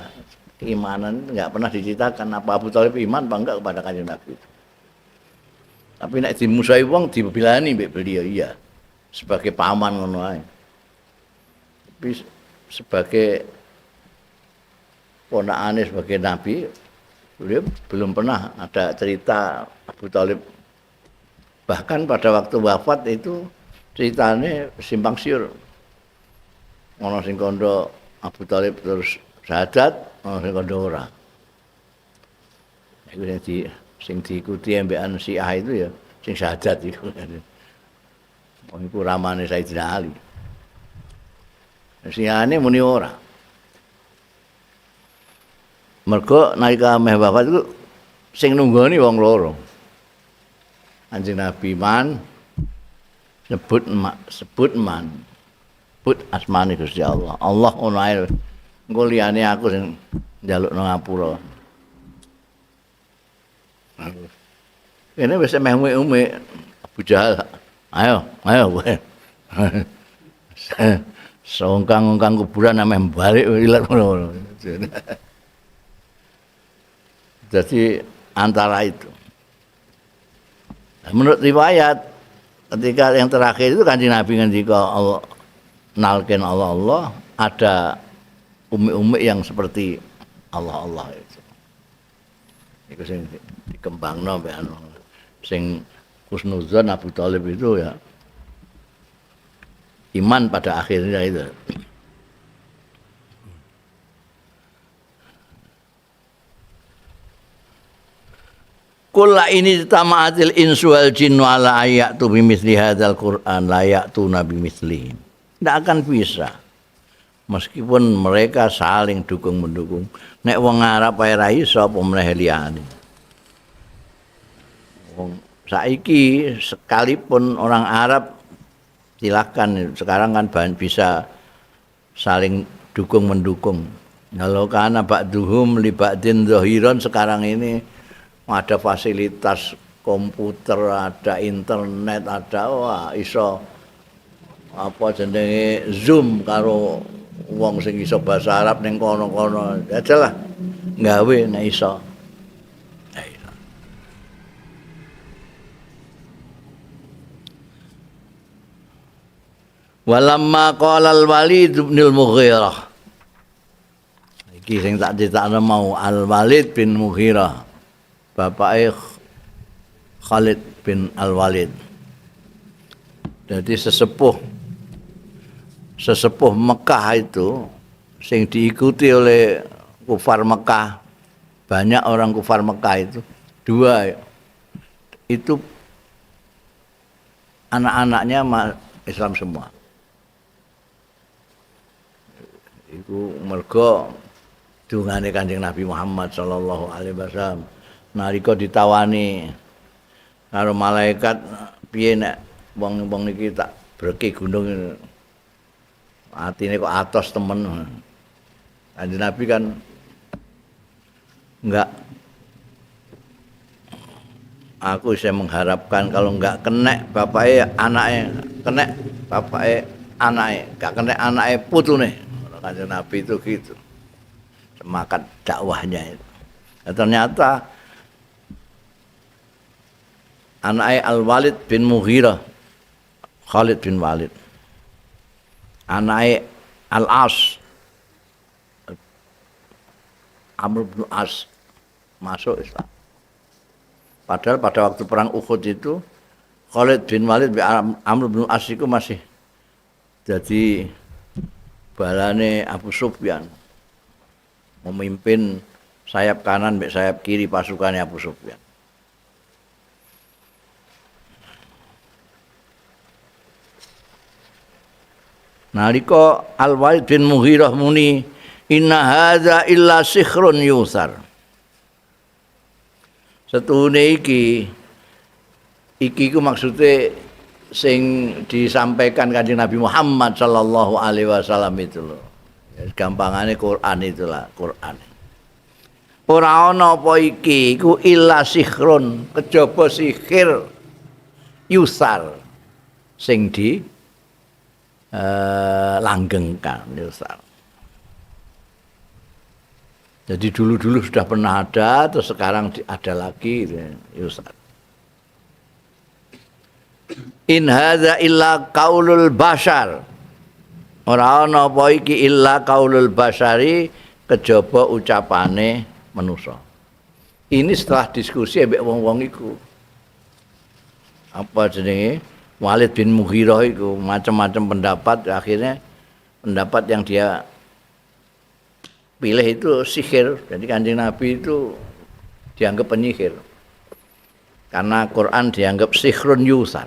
keimanan nggak pernah diceritakan apa Abu Thalib iman apa enggak kepada Kanjeng Nabi itu. Tapi nek dimusuhi wong dibilani mbek beliau iya sebagai paman ngono ae. Tapi sebagai ponakane sebagai nabi beliau belum pernah ada cerita Abu Thalib. Bahkan pada waktu wafat itu ceritane simpang siur. Ono sing kandha Abu Thalib terus syahadat, ono sing kandha ora. Iku sing diikuti ambekan Syiah itu ya sing syahadat iku. Wong iku ramane Sayyidina Ali. Syiahane muni ora. Mergo nalika meh wafat iku sing nunggoni wong loro. Kanjeng Nabi man sebut sebut man. Sebut asmane Gusti Allah. Allah ngono ae. Engko liyane aku sing njalukno ngapura. Ini wis meh umik-umik Abu Jahal. Ayo, ayo kowe. Songkang-ongkang kuburan ameh balik ilat ngono. Jadi antara itu. Menurut riwayat ketika yang terakhir itu Kanjeng Nabi ngendika Allah nalken Allah Allah ada umik-umik yang seperti Allah Allah itu. Iku sing dikembangno mbek anu sing husnuzon Abu Thalib itu ya iman pada akhirnya itu. Kula ini tama'atil insu wal jinnu ala ayatu bimithli hadzal Qur'an la ya'tuna bimithli. Tidak akan bisa. Meskipun mereka saling dukung mendukung. Nek wong Arab ae ra iso apa meneh liyane. Wong saiki sekalipun orang Arab silakan sekarang kan bisa saling dukung mendukung. Kalau kana ba'duhum li ba'din zahiran sekarang ini ada fasilitas komputer, ada internet, ada wah iso apa jenenge Zoom karo wong sing iso bahasa Arab ning kono-kono. Ajalah gawe nek iso. Walamma qala al-Walid bin al-Mughirah. Iki sing tak critakno mau Al-Walid bin Mughirah. Bapake Khalid bin Al-Walid. Jadi sesepuh sesepuh Mekah itu sing diikuti oleh kufar Mekah, banyak orang kufar Mekah itu dua itu anak-anaknya Islam semua. Iku mergo dungane Kanjeng Nabi Muhammad sallallahu alaihi wasallam nalika ditawani karo malaikat, piye nek wong-wong iki tak breki gunung, atine kok atos temen. Kanjeng Nabi kan enggak, aku saya mengharapkan kalau enggak kenek bapake anake, kenek bapake anake, enggak kenek anake putune. Kanjeng Nabi itu gitu. Semangat dakwahnya itu. Nah, ternyata anake Al-Walid bin Mughirah, Khalid bin Walid. Anake Al-As, Amr bin As masuk Islam. Padahal pada waktu perang Uhud itu Khalid bin Walid bin Amr bin As itu masih jadi balane Abu Sufyan, memimpin sayap kanan mbek sayap kiri pasukannya Abu Sufyan. Nalika Al-Walid bin Mughirah muni inna hadza illa sihrun yusar. Setuhune iki iki ku maksude sing disampaikan Kanjeng Nabi Muhammad sallallahu alaihi wasallam itu lho. Ya, gampangane Quran itulah, Quran. Ora ana apa iki iku illa sihrun, kejaba sihir yusar sing di langgengkan yusar. Jadi dulu-dulu sudah pernah ada, terus sekarang ada lagi yusar. In hadza illa qaulul bashar. Ora ana apa iki illa qaulul bashari kejaba ucapane manusa. Ini setelah diskusi ambek wong-wong iku. Apa jenenge? Walid bin Mughirah iku macam-macam pendapat, akhirnya pendapat yang dia pilih itu sihir. Jadi Kanjeng Nabi itu dianggap penyihir. Karena Quran dianggap sihrun yusar.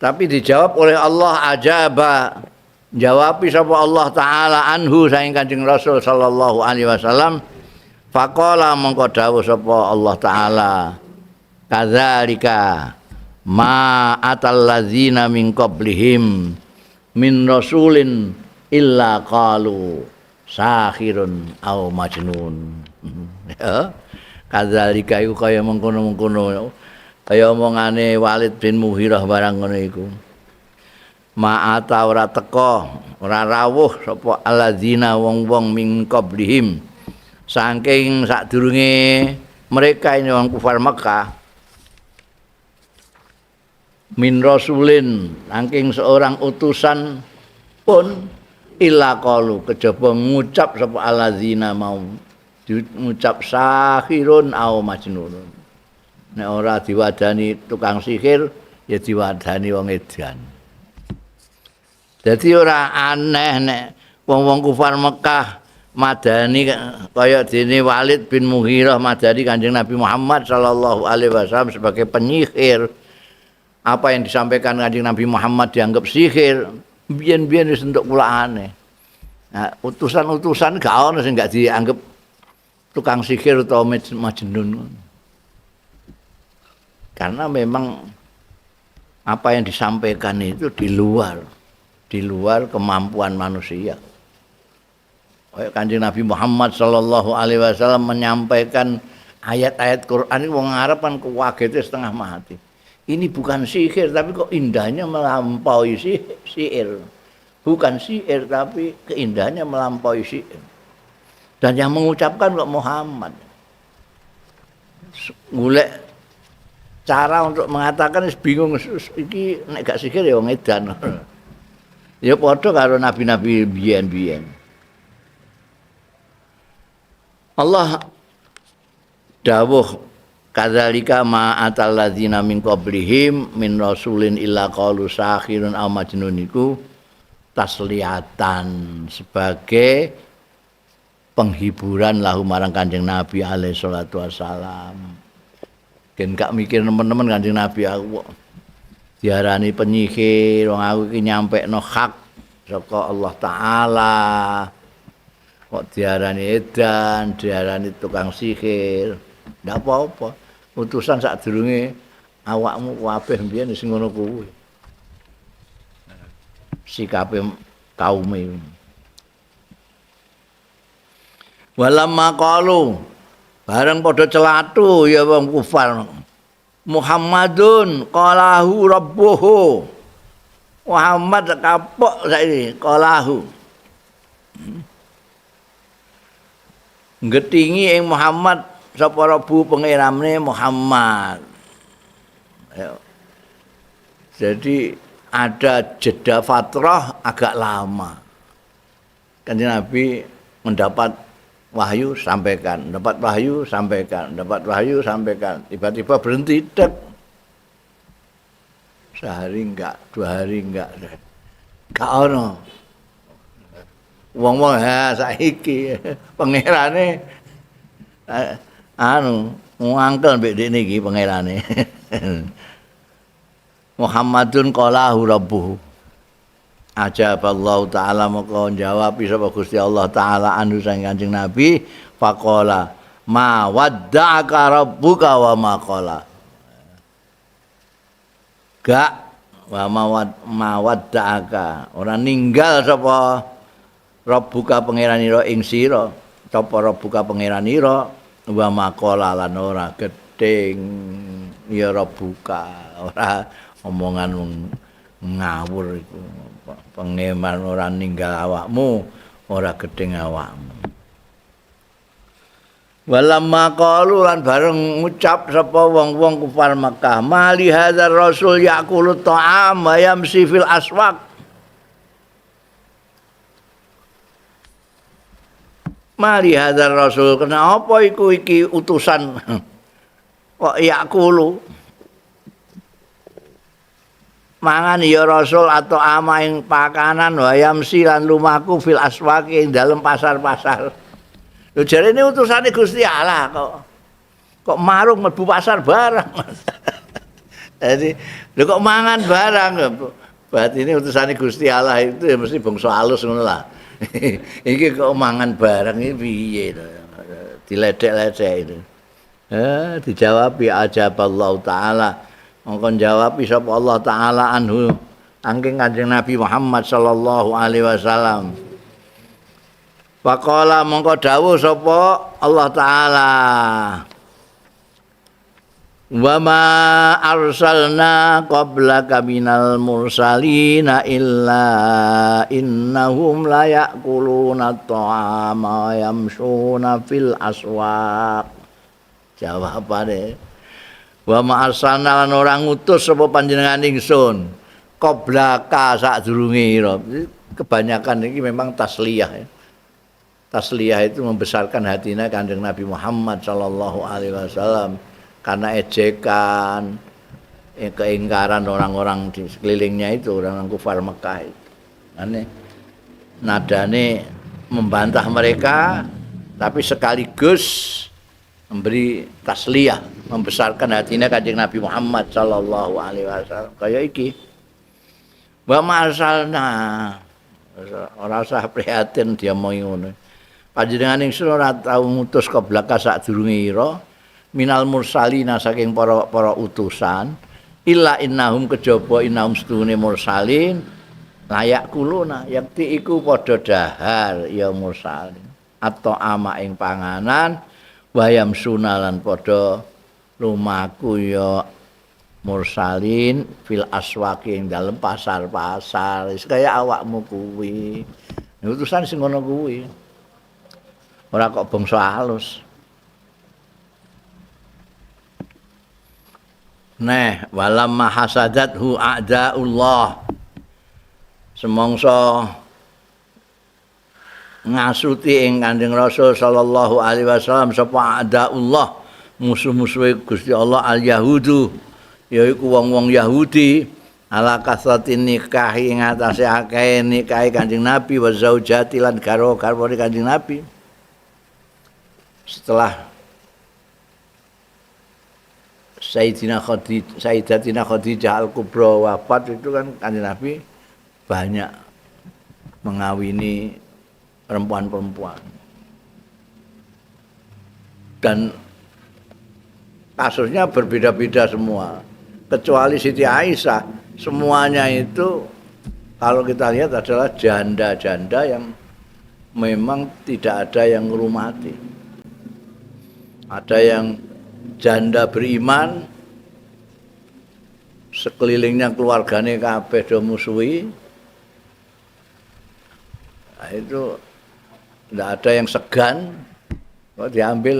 Tapi dijawab oleh Allah ajaba, jawabi sapa Allah taala anhu saking Kanjeng Rasul sallallahu alaihi wasallam. Faqala mongko dawuh sapa Allah taala kadzalika ma atal ladzina min qablihim min rasulin illa qalu sahirun au majnun. Ya kadzalika iku kaya mengkono-mengkono kaya omongane Walid bin Mughirah barang ngono iku. Ma'ata ora teka, ora rawuh sapa alladzina wong-wong min qablihim saking sadurunge mereka ini wong kufar Mekah, min rasulin saking seorang utusan pun illa qalu kejaba ngucap sapa alladzina mau ngucap sahirun au majnun. Nek ora diwadani tukang sihir ya diwadani wong edan. Dadi ora aneh nek wong-wong kufar Mekah madani kaya dene Walid bin Mughirah madani Kanjeng Nabi Muhammad sallallahu alaihi wasallam sebagai penyihir. Apa yang disampaikan Kanjeng Nabi Muhammad dianggap sihir, biyen-biyen wis entuk kulaane. Nah, utusan-utusan gak ono sing gak dianggap tukang sihir atau majnun. Karena memang apa yang disampaikan itu di luar kemampuan manusia. Kayak Kanjeng Nabi Muhammad sallallahu alaihi wasallam menyampaikan ayat-ayat Quran ini wong Arab kan kewagete setengah mati. Ini bukan sihir tapi kok indahnya melampaui sihir. Bukan sihir tapi keindahannya melampaui sihir. Dan yang mengucapkan kok Muhammad. Golek cara untuk mengatakan wis bingung, iki nek gak sihir ya wong edan. Ya padha karo nabi-nabi biyen-biyen. Allah dawuh Kadzalika ma atal ladzina min qablihim min rasulin illa qalu sahirun aw majnun iku tasliyatan sebagai penghiburan lahu marang Kanjeng Nabi alaihi salatu wassalam. Ben gak mikir nemen-nemen Kanjeng Nabi aku kok diarani penyihir, wong aku iki nyampekno hak saka Allah Taala. Kok diarani edan, diarani tukang sihir. Ndak apa-apa. Utusan sadurunge awakmu kabeh mbiyen sing ngono kuwi. Sikape kaume. Walamma qalu bareng padha celatu ya wong kufar. Muhammadun qalahu rabbuhu. Muhammad kapok saiki qalahu. Ngetingi ing Muhammad sapa Rabbu pangeramne Muhammad. Ayo. Jadi ada jeda fatrah agak lama. Kanjeng Nabi mendapat wahyu sampaikan, dapat wahyu sampaikan, dapat wahyu sampaikan. Tiba-tiba berhenti tek. Sehari enggak, 2 hari enggak. Gak ono. Wong-wong ha saiki pangerane anu ngangkel mbek dekne iki pangerane. Muhammadun qalahu rabbuhu. Ajaballahu ta'ala maka jawab sapa Gusti Allah ta'ala anhu sang Kanjeng Nabi faqala ma wadda'aka rabbuka wa ma qala. Gak wa ma wadda'aka ora ninggal sapa rabbuka pangeranira ing sira, sapa rabbuka pangeranira wa ma qala lan ora gething ya rabbuka, ora omongan ngawur iku. Pengeman ora ninggal awakmu, ora gething awakmu. Walamma qalu lan bareng ngucap sapa wong-wong kufar Mekah, mali hadzal rasul yaqulu ta'am wa yamsi fil aswaq. Mali hadzal rasul, kenapa iku iki utusan kok yaqulu mangan ya rasul atau ama ing pakanan wayamsi lan lumaku fil aswaqi ing dalem pasar-pasar. Lho jarene utusane Gusti Allah kok marung mlebu pasar barang. Jadi lho kok mangan barang. Berarti ini utusane Gusti Allah itu ya mesti bangsa alus ngono lah. Iki kok mangan barang iki piye to? Diledek-ledek itu. Dijawab ya ajaballahu taala. Mongkon jawab sapa Allah taala anhu angking Kanjeng Nabi Muhammad sallallahu alaihi wasallam. Faqala mongko dawuh sapa Allah taala. Wa ma arsalna qablaka minal mursalina illa innahum la ya'kuluna at-ta'ama yamshuna fil aswaq. Jawabane wa ma arsalna lan ora ngutus sapa panjenengan ingsun qablaka sadurunge ira. Kebanyakan iki memang tasliyah ya. Tasliyah itu membesarkan hatinya Kanjeng Nabi Muhammad sallallahu alaihi wasallam karena ejekan, keingkaran orang-orang di sekelilingnya itu, orang-orang kufar Mekah itu. Ane nadane membantah mereka tapi sekaligus memberi tasliyah, membesarkan hatinya Kanjeng Nabi Muhammad sallallahu alaihi wasallam. Kaya iki. Wa ma'arsalna ora usah prihatin dia mau ngono. Panjenengan ingsun ora tau ngutus qablaka sadurunge ira minal mursalina saking para-para utusan illa innahum kejaba innahum sedune mursalin layak kuluna yakti iku padha dahar ya mursalin atau ama ing panganan wayam sunalan padha lumaku ya mursalin fil aswaqi ing dalem pasar-pasar. Wis kaya awakmu kuwi. Utusan sing ngono kuwi. Ora kok bangsa halus. Neh, walamma hasadathu a'daullah. Semongso ngasuti ing Kanjeng Rasul sallallahu alaihi wasallam sapa a'daullah, musuh-musuhe Gusti Allah al Yahudu yaiku wong-wong Yahudi ala kasrati nikahi ing atase akeh nikahi Kanjeng Nabi wa zaujati lan garwa-garwane Kanjeng Nabi. Setelah Sayyidina Khadijah, Sayyidatina Khadijah Al-Kubra wafat itu kan Kanjeng Nabi banyak mengawini perempuan-perempuan. Dan kasusnya berbeda-beda semua. Kecuali Siti Aisyah, semuanya itu kalau kita lihat adalah janda-janda yang memang tidak ada yang ngerumati. Ada yang janda beriman, sekelilingnya keluargane kabeh do musuhi. Nah, itu tidak ada yang segan. Kalau diambil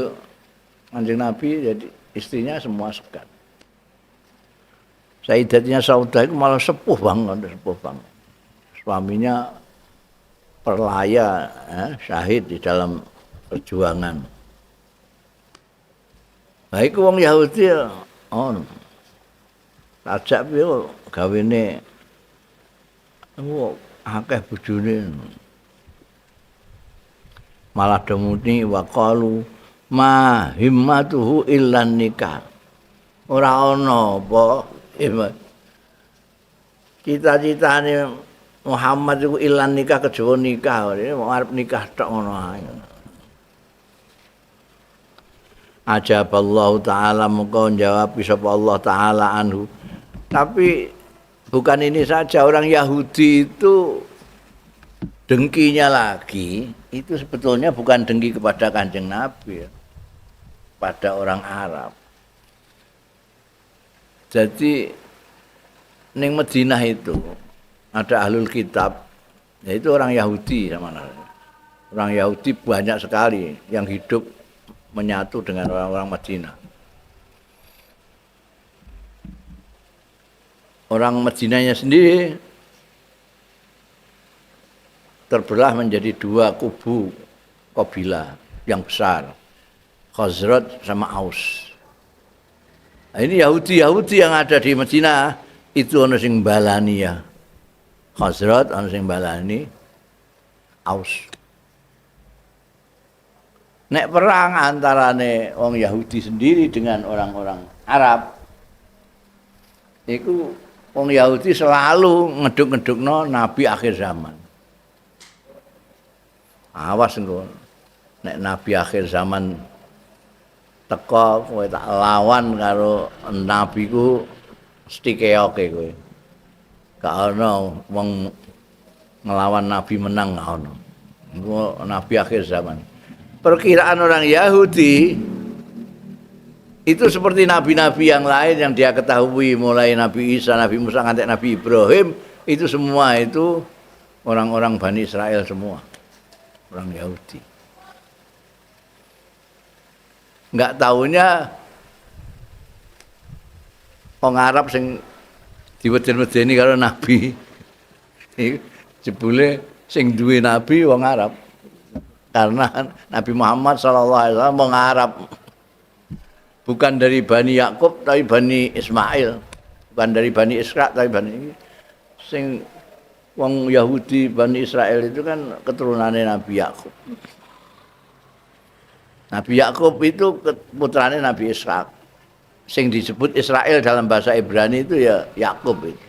Kanjeng Nabi jadi istrinya semua segan. Sayyidatnya Saudah itu malah sepuh banget, sepuh banget. Suaminya perlaya, syahid di dalam perjuangan. Nah, iku wong Yahudi oh, tajak piye gawene akeh bojone. Malah demuni waqalu ma himmatuhu illa nikah. Ora ana apa cita-citane Muhammad iku illa nikah kejaba nikah, arep nikah tok ngono ae. Ajaballahu ta'ala mengko jawab sapa Allah ta'ala anhu. Tapi bukan ini saja, orang Yahudi itu dengkinya lagi itu sebetulnya bukan dengki kepada Kanjeng Nabi, pada orang Arab. Jadi ning Madinah itu ada ahlul kitab, yaitu orang Yahudi sama orang Yahudi banyak sekali yang hidup menyatu dengan orang-orang Madinah. Orang Madinahnya sendiri terbelah menjadi dua kubu kabilah yang besar, Khazraj sama Aus. Nah, ini Yahudi-Yahudi yang ada di Madinah itu ana sing balani ya Khazraj, ana sing balani Aus. Nek perang antarane wong Yahudi sendiri dengan orang-orang Arab, iku wong Yahudi selalu ngeduk-ngedukno nabi akhir zaman. Awas engko nek nabi akhir zaman teko kowe tak lawan karo nabiku mesti keoke kowe. Gak ono wong ngelawan nabi menang, gak ono. Engko nabi akhir zaman. Perkiraan orang Yahudi itu seperti nabi-nabi yang lain yang dia ketahui, mulai Nabi Isa, Nabi Musa, sampai Nabi Ibrahim, itu semua itu orang-orang Bani Israel semua, orang Yahudi. Enggak taunya wong Arab sing diweden-wedeni karo nabi. Jebule sing duwe nabi wong Arab. Karena Nabi Muhammad sallallahu alaihi wasallam wong Arab. Bukan dari Bani Yakub tapi Bani Ismail. Bukan dari Bani Ishak tapi Bani sing wong Yahudi Bani Israel itu kan keturunannya Nabi Yakub. Nabi Yakub itu putranya Nabi Ishak. Sing disebut Israel dalam bahasa Ibrani itu ya Yakub itu.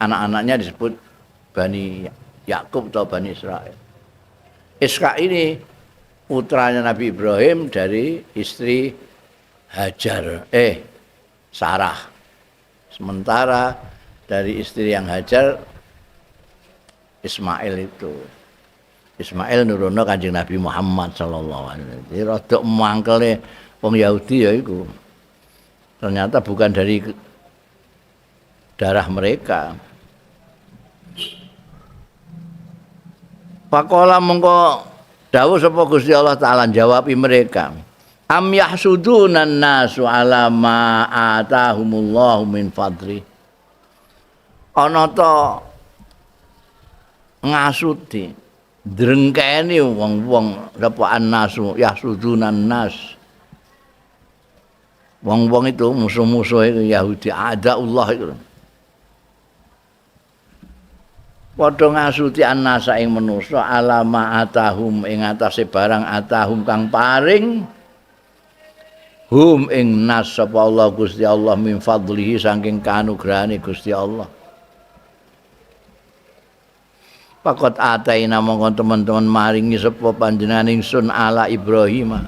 Anak-anaknya disebut Bani Yakub atau Bani Israel. Ishak ini putranya Nabi Ibrahim dari istri Hajar, Sarah. Sementara dari istri yang Hajar Ismail itu. Ismail nurono Kanjeng Nabi Muhammad sallallahu alaihi wasallam. Jadi rodok mangkele wong Yahudi ya iku. Ternyata bukan dari darah mereka. Pakola mongko dawuh sapa Gusti Allah Ta'ala jawabi mereka. Am yahsudunan nasu ala ma atahumullahu min fadli. Ana ta ngasuti drengkeni wong-wong sapa annasu yahsudunan nas. Wong-wong itu musuh-musuh itu Yahudi ada Allah itu. Padha ngasuti annasa ing manusa alama atahum ing atase barang atahum kang paring hum ing nas sapa Allah Gusti Allah min fadlihi saking kanugrahane Gusti Allah. Pakot ataina mongko teman-teman maringi sapa panjenengan ingsun ala Ibrahim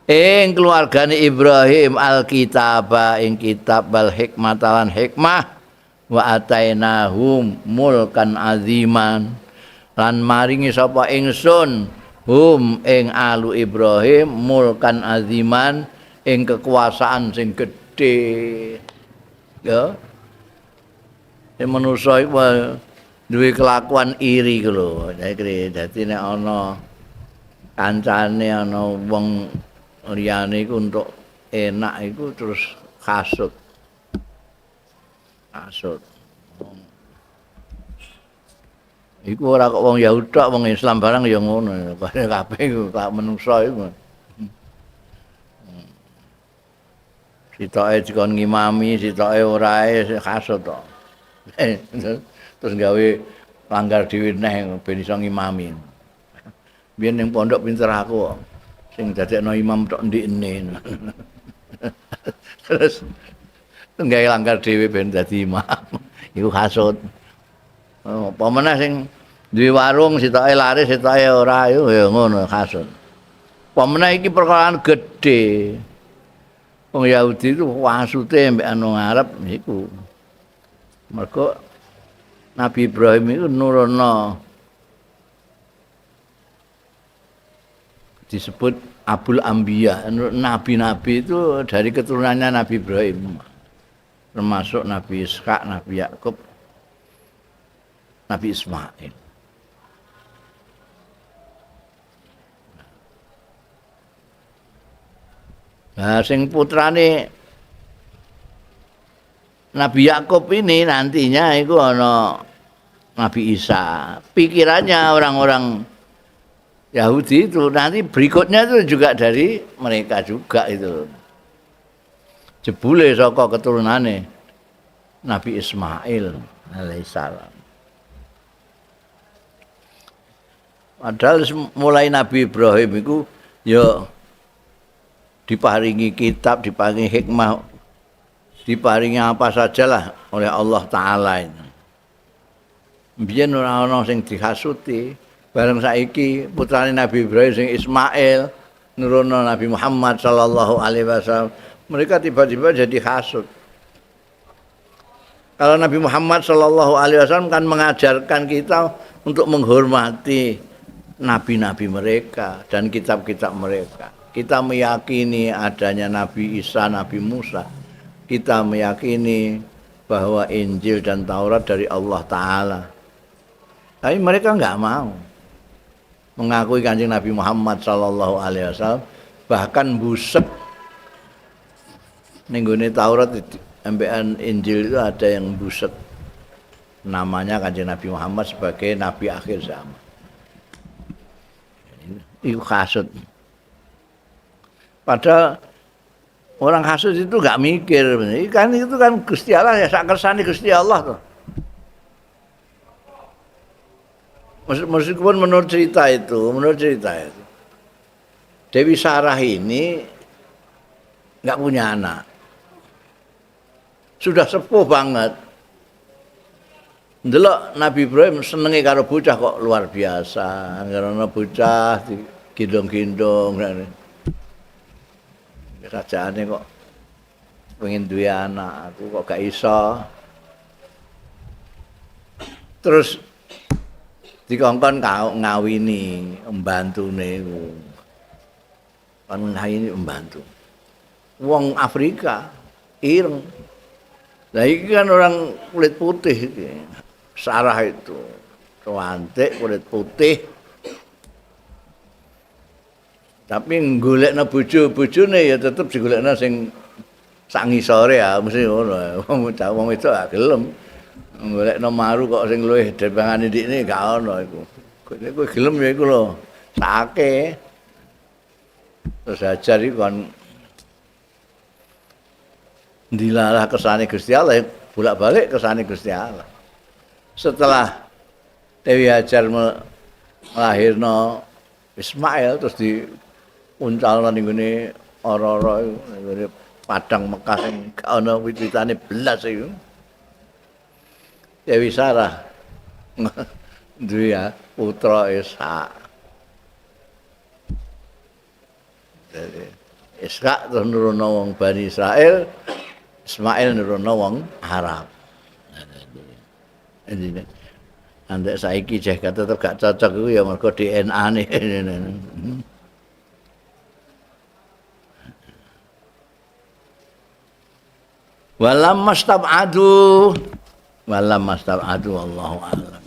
ing keluargane Ibrahim alkitaba ing kitab wal hikmah lan hikmah wa atainahum mulkan aziman lan maringi sapa ingsun hum ing alu Ibrahim mulkan aziman ing kekuasaan sing gedhe. Ya nek manusa iku duwe kelakuan iri ku lho. Dadi nek ana kancane ana wong liyane iku untuk enak iku terus hasud. Hasud. Iku ora kok wong Yahudi tok, wong Islam barang ya ngono. Kabeh iku kak manusa iku. Sitoke dikon ngimami, sitoke ora hasud tok. Terus gawe langgar dhewe neh ben iso ngimami. Biyen ning pondok pinter aku kok. Sing dadekno imam tok ndikne. Terus gawe langgar dhewe ben dadi imam. Iku hasud. Apa meneh sing duwe warung sitoke laris sitoke ora iku ya ngono hasud. Apa meneh iki perkara gedhe. Wong Yahudi itu hasute mbek anu Arab iku. Mergo Nabi Ibrahim itu nurono disebut Abul Anbiya. Nabi-nabi itu dari keturunannya Nabi Ibrahim, termasuk Nabi Ishak, Nabi Yakub, Nabi Ismail. Nah, sing putrane Nabi Yakub ini nantinya itu ana Nabi Isa. Pikirannya orang-orang Yahudi itu nanti berikutnya itu juga dari mereka juga itu. Jebule saka keturunane Nabi Ismail alaihissalam. Padahal mulai Nabi Ibrahim itu ya diparingi kitab, diparingi hikmah, diparingi apa sajalah oleh Allah Ta'ala ini. Biyen ora ana sing dihasuti, bareng saiki putrane Nabi Ibrahim sing Ismail nurono Nabi Muhammad sallallahu alaihi wasallam, mereka tiba-tiba jadi hasud. Kalau Nabi Muhammad sallallahu alaihi wasallam kan mengajarkan kita untuk menghormati nabi-nabi mereka dan kitab-kitab mereka. Kita meyakini adanya Nabi Isa, Nabi Musa. Kita meyakini bahwa Injil dan Taurat dari Allah Ta'ala. Tapi mereka enggak mau mengakui Kanjeng Nabi Muhammad sallallahu alaihi wasallam, bahkan busek ning gone Taurat ambekan Injil itu ada yang busek namanya Kanjeng Nabi Muhammad sebagai nabi akhir zaman. Itu hasud. Padahal orang hasud itu enggak mikir, kan itu kan Gusti Allah ya, sak kersane Gusti Allah tuh. Meskipun menurut cerita itu, Dewi Sarah ini enggak punya anak. Sudah sepuh banget. Ndelok Nabi Ibrahim senenge karo bocah kok luar biasa. Karena bocah digendong-gendong. Kerajaane kok pengen duwe anak, aku kok gak iso. Terus dikongkon ngawini mbantune iku. Kon ngawini mbantu. Wong Afrika ireng. Lah iki kan orang kulit putih iki. Sarah itu cantik kulit putih. Tapi golekno bojo-bojone ya tetep digolekno sing sak ngisore ya mesti ngono. Wong wedok gak gelem. Golekno maru kok sing luwih dibangane ndikne gak ono iku. Kowe gelem ya iku lho. Sake. Terus Hajar iku kon Dilalah kersane Gusti Allah, bolak-balik kersane Gusti Allah. Setelah Dewi Hajar melahirno Ismail terus diuncalno ning gone ora-ora iku, ning gone padang Mekah sing gak ana wit-witane belas iku. Dewi Sarah duwe putra Ishak. Jadi Ishak terus nurunno wong Bani Israel, Ismail nurunno wong Arab. Intine antek saiki jeh tetep gak cocok iku ya mergo DNA-ne. Walam mastab'adu, walam mastab'adu, wallahu a'lam.